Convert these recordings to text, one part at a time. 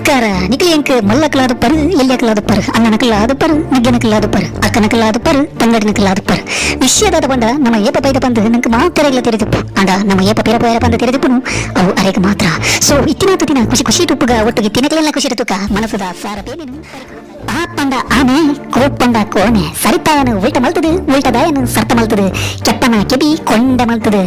ನಮಸ್ಕಾರ. ನಿಕ್ಲು ಎಂಕ್ ಮಲ್ಲಕ್ಲಾದುಪ್ಪರು, ಎಲ್ಯಕ್ಲಾದುಪ್ಪರು, ಅಣ್ಣನಕ್ಲಾದುಪ್ಪರು, ಮಗ್ಗನಕ್ಲಾದುಪ್ಪರು, ಅಕ್ಕನಕ್ಲಾದುಪ್ಪರು, ತಂಗಡಿನಕ್ಲಾದುಪ್ಪರು. ವಿಷಯದಾದ ಪಂಡ ನಮ್ಮ ಏಪ ಪೈದ ಪಂದ್ ನಂಗೆ ಮಾತೆರೆಗ್ಲ ತೆರೆದಿಪ್ಪು. ಅಂಡ ನಮ್ಮ ಏಪ ಪಿರ ಪೋಯರ ಪಂದ್ ತೆರೆದಿಪ್ಪುನು ಅವು ಅರೆಗ್ ಮಾತ್ರ. ಸೊ ಇತ್ತಿನ ದಿನ ಖುಷಿ ಖುಷಿ ತುಪ್ಪುಗ, ಒಟ್ಟಿಗೆ ತಿನಕಲೆಲ್ಲ ಖುಷಿ ತುಕ್ಕ ಮನಸ್ಸುದ ಸಾರ ಪೇನೇನು. ಆ ಪಂಡ ಆನೆ, ಕೋಪಂಡ ಕೋಣೆ, ಸರಿತಾಯನು ಉಲ್ಟ ಮಲ್ತದು, ಉಲ್ಟದಾಯನು ಸರ್ತ ಮಲ್ತದು, ಕೆಟ್ಟನ ಕೆಬಿ ಕೊಂಡ ಮಲ್ತದು,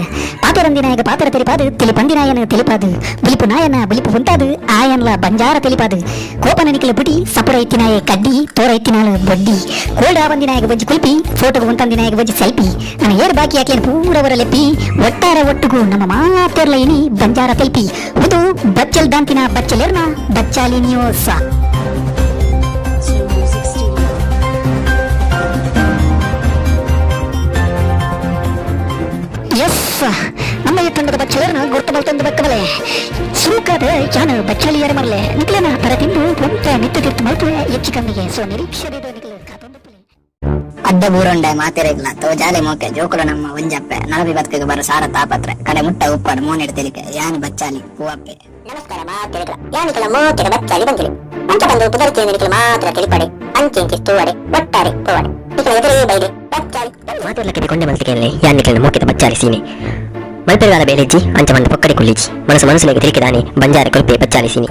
ಪಾತೆರಂದಿನಾಯಗ ಪಾತೆರ ತೆರಿಪಾದು, ತಿಳಿಪಂದಿನಾಯನ ತಿಳಿಪಾದು, ಬುಲಿಪು ನಾಯನ ಬುಲಿಪು ಉಂಟಾದು, ಆಯನ್ಲ ಬಂಜಾರ ತಿಳಿಪಾದು, ಕೋಪನ ನಿಕಲ ಬುಡಿ, ಸಪುರ ಇತ್ತಿನಾಯ ಕಡ್ಡಿ, ತೋರ ಇತ್ತಿನಾಳು ಬೊಡ್ಡಿ, ಕೋಲ್ಡ್ ಆವಂದಿನಾಯಗ ಬಜ್ಜಿ ಕುಲ್ಪಿ, ಫೋಟೋಗೆ ಉಂತಂದಿನಾಯಗ ಬಜ್ಜಿ ಸೆಲ್ಫಿ, ನನ್ನ ಏರ್ ಬಾಕಿ ಹಾಕಿ ಪೂರವರ ಲೆಪ್ಪಿ, ಒಟ್ಟಾರ ಒಟ್ಟುಗು ನಮ್ಮ ಮಾತೆರ್ಲ ಇನಿ ಬಂಜಾರ ತೆಲ್ಪಿ. ಇದು ಬಚ್ಚಲ್ ದಾಂತಿನ ಬಚ್ಚಲೇರ್ನ ಬಚ್ಚಾಲಿ news. To Music Studio. S, ನಮ್ಮ ಈ ತಂಡದ ಬಚ್ಚಲರ್ನ ಗುರ್ತ ಬಲ್ತಂದು ಬಕ್ಕಬಲೆ ಸುರುಕಾದ ಯಾನ ಬಚ್ಚಲಿಯರ ಮರಲೆ ನಿಕ್ಲನ ಪರ ತಿಂದು ಒಂತ ನಿತ್ತು ತಿರ್ತು ಮಲ್ಪುವೆ ಹೆಚ್ಚು ಕಮ್ಮಿಗೆ. ಸೊ ನಿರೀಕ್ಷೆ ನಿಕ್ಲು ಕಾತೊಂದುಪ್ಪಲೆ. ಅಡ್ಡ ಬೂರೊಂಡೆ ಮಾತೆರೆಗ್ಲ ತೋಜಾಲೆ ಮೋಕೆ ಜೋಕುಲು ನಮ್ಮ ಒಂಜಪ್ಪೆ, ನಳಬಿ ಬದುಕಿಗೆ ಬರ ಸಾರ ತಾಪತ್ರೆ, ಕಡೆ ಮುಟ್ಟ ಉಪ್ಪಡು ಮೋನೆಡ್ ತಿಳಿಕೆ. ಯಾನ್ ಬಚ್ಚಾಲಿ ಪೂವಪ್ಪೆ. ನಮಸ್ಕಾರ ಮಾತೆರೆಗ್ಲ, ಯಾನಿಕಲ ಮೋಕೆದ ಬಚ್ಚಾಲಿ ಬಂದಿರಿ. ಅಂಚ ಬಂದು ಪುದರ್ಕೆ ನಿಕಲ ಮಾತ್ರ ತಿಳಿಪಡೆ, ಅಂಚೆಂಚಿ ತೂವಡೆ, ಒಟ್ಟಾರೆ ಪೋವಡೆ, ನಿಕಲ ಎದುರೇ ಬೈದೆ ಬಚ್ಚಾಲಿ. ಮಾತೆರ್ಲಕ್ಕೆ ಕೊಂಡೆ ಮಲ್ತಿಕೆನೆ ಯಾನ್ ನಿಕ್ಲೆನ ಮೋಕೆದ ಬಚ್ಚಾಲಿ ಸೀನೆ. ಮಲ್ಪೆರ್ಗಾಲ ಬೇಲೆಜ್ಜಿ, ಅಂಚ ಬಂದ ಪೊಕ್ಕಡೆ ಕುಲ್ಲಿಜಿ, ಮನಸ್ಸು ಮನಸ್ಸುಲೆಗ್ ತಿರಿಕೆದಾನೆ ಬಂಜಾರ ಕೊಲ್ಪೆ ಬಚ್ಚಾಲಿ ಸೀನಿ.